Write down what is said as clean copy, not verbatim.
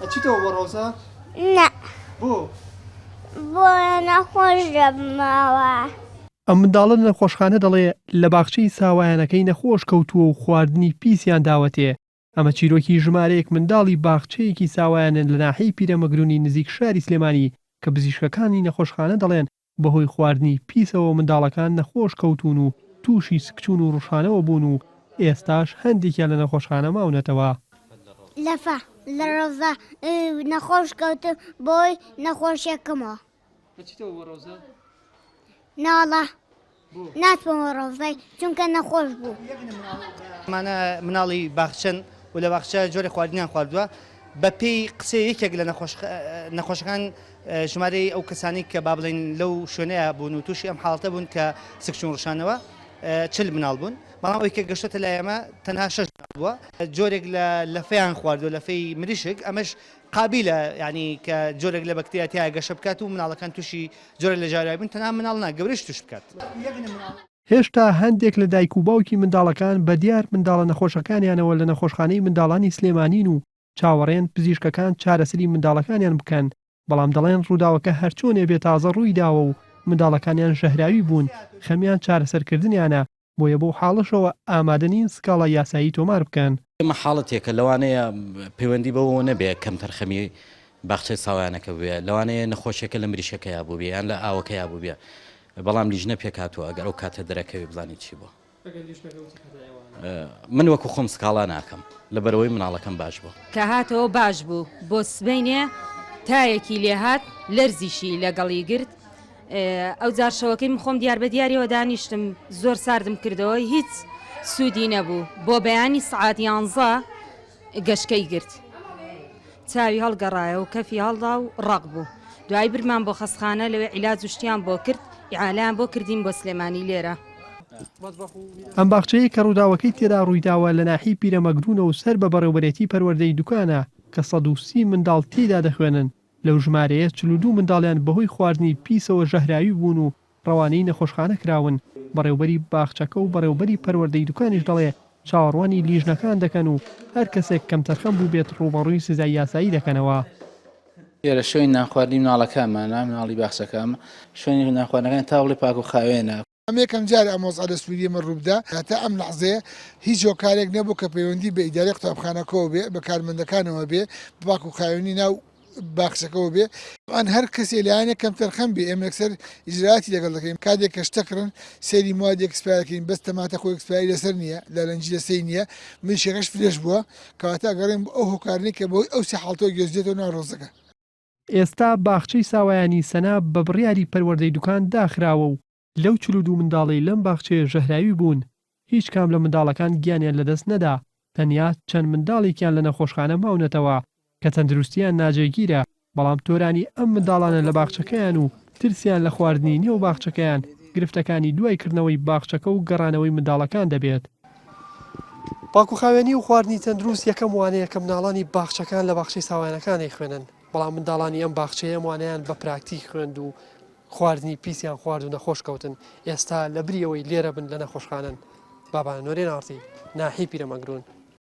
ئەچیتەوە بۆ ڕەوزە؟ نا. بۆ؟ بۆ نەخۆش دەبمەوە. ئەم منداڵە لە نەخۆشخانە دەڵێ لە باخچەی ساوایانەکەی نەخۆش کەوتووە و خواردنی پیسیان داوەتێ. ئەمە چیرۆکی ژمارەیەک منداڵی باخچەیەکی ساوایانن لە ناحیەی پیرەمەگرونی نزیک شاری سلێمانی کە پزیشکەکانی نەخۆشخانە دەڵێن بەهۆی خواردنی پیسەوە منداڵەکان نەخۆش کەوتوون و تووشی سکچوون و ڕشانەوە بوون و ئێستاش هەندێکیان لە نەخۆشخانە ماونەتەوە. لەفە لە ڕەوزە نەخۆش کەوتم بۆی نەخۆشیەکەمەوە. دەچیتەوە بۆ ڕەوزە؟ ناوەڵا ناچمەوە ڕەوزەی چونکە نەخۆش بوو. ئەمانە مناڵی باخچەن و لە باخچە جۆرێک خواردنیان خواردووە، بەپێی قسەی یەکێک لە نەخۆشەکان ژمارەی ئەو کەسانەی کە با بڵێین لەو شوێنەیا بوون و تووشی ئەم حاڵەتە بوون کە سکچوون ڕشانەوە 40 مناڵ بوون، بەڵام ئەوەی کە گەشتۆتە لای ئێمە تەنها شەش مناڵ بووە. جۆرێک لە لەفەیان خواردووە، لەفەی مریشک، ئەمەش قابیلە یانی کە جۆرێک لە بەکتریا تیایا گەشە بکات و مناڵەکان تووشی جۆرێک لە ژاراوی بن، تەنها مناڵ نا گەورەیش تووش بکات. هێشتا هەندێک لە دایک و باوکی منداڵەکان بە دیار منداڵە نەخۆشەکانیانەوە لە نەخۆشخانەی منداڵانی سلێمانین و چاوەڕێن پزیشکەکان چارەسەری منداڵەکانیان بکەن، بەڵام دەڵێن ڕووداوەکە هەرچۆنێ بێ تازە ڕوویداوە و منداڵەکانیان ژەهراوی بوون، خەمیان چارەسەرکردنیانە، بۆیە بەو حاڵەشەوە ئامادە نین سکاڵای یاسایی تۆمار بکەن. ئەمە حاڵەتێکە لەوانەیە پەیوەندی بەوەوە نەبێ کەمتەرخەمی باخچەی ساوایانەکە بووبێ، لەوانەیە نەخۆشیەکە لە مریشەکەیا بووبێ یان لە ئاوەکەیا بووبێ، بەڵام لیژنە پێکهاتووە ئەگەر ئەو کاتە دەرەکەوێ بزانین چی بووە. من وەکو خۆم سکاڵا ناکەم لەبەرئەوەی مناڵەکەم باش بوو. کە هاتەوە باش بوو بۆ سبەینێ تایەکی لێهات لەرزیشی لەگەڵی گرت ئەوجار شەوەکەی من خۆم دیار بە دیاریەوە دانیشتم زۆر ساردم کردەوە هیچ سوودی نەبوو بۆ بەیانی سعات یانزە گەشکەی گرت چاوی هەڵگەڕایەوە و کەفی هەڵدا و ڕەق بوو دوای برمان بۆ خەستخانە لەوێ عیلاج و شتیان بۆ کرد ئیعالەیان بۆ کردین بۆ سلێمانی لێرە. ئەم باخچەیەی کە ڕووداوەکەی تێدا ڕوویداوە لە ناحیەی پیرەمەگروونە و سەر بە بەڕێوبەرێتی پەروەردەی دوکانە کە 130 منداڵ تێیدا دەخوێنن، لەو ژمارەیە 42 منداڵیان بەهۆی خواردنی پیسەوە ژەهراوی بوون و ڕەوانەی نەخۆشخانە کراون، بەڕێوبەری باخچەکە و بەڕێوبەری پەروەردەی دوکانیش دەڵێ چاوەڕوانی لیژنەکان دەکەن و هەر کەسێک کەمتەرخەم بووبێت ڕووبەڕووی سزای یاسایی دەکەنەوە. لێرە شوێنی نانخواردنی مناڵەکانمانە، مناڵی باخچەکەم، شوێنی نانخواردنەکان تا بڵێی پاک و خاوێنە. ئەم یەکەم جارە ئەم وەزعە لە سوریە من ڕووبدا، هەتا ئەم لەحزەیە هیچ هۆکارێک نەبوو کە پەیوەندی بە ئیدارەی قوتابخانەکەوە بێ، بە کارمەندەکانەوە بێ، بە پاک و خاوێنی ناو باخچەکەوە بێ. ئەن هەر کەسێ لایەنێک کەمتەرخەم بێ ئێمە یەکسەر ئیجرائاتی لەگەڵ دەکەین، کاتێک کە شتەکڕن سەیری موادی expire ئەکەین، بەس تەماتە خۆی expire ی لەسەر نییە، لالەنجی لەسەری نییە، مریشکەکەش fresh بووە، کەواتە ئەگەڕێن بۆ ئەو هۆکارانەی کە بەهۆی ئەو سێ حاڵەتەوە گوێزرێتەوە ناو ڕەوزەکە. ئێستا باخچەی ساوایانی سەنا بە بڕیاری پەروەردەی دوکان داخراوە و لەو 42 منداڵەی لەم باخچەیە ژەهراوی بوون، هیچ کام لە منداڵەکان گیانیان لەدەست نەدا، تەنیا چەند منداڵێکیان لە نەخۆشخانە ماونەتەوە کە تەندروستییان ناجێگیرە، بەڵام تۆرانی ئەم منداڵانە لە باخچەکەیان و ترسیان لە خواردنی نێو باخچەکەیان گرفتەکانی دوای کردنەوەی باخچەکە و گەڕانەوەی منداڵەکان دەبێت. پاکوخاوێنی و خواردنی تەندروست یەکەم وانەیە کە مناڵانی باخچەکان لە باخچەی ساوایانەکان ئەیخوێنن، بەڵام منداڵانی ئەم باخچەیە ئەم وانەیان بە پراکتیک خوێند و خواردنی پیسیان خوارد و نەخۆش کەوتن، ئێستا لەبری ئەوەی لێرە بن لە نەخۆشخانەن. بابانە نۆرێن ئاڕتی، ناحیەی پیرەمەگرون.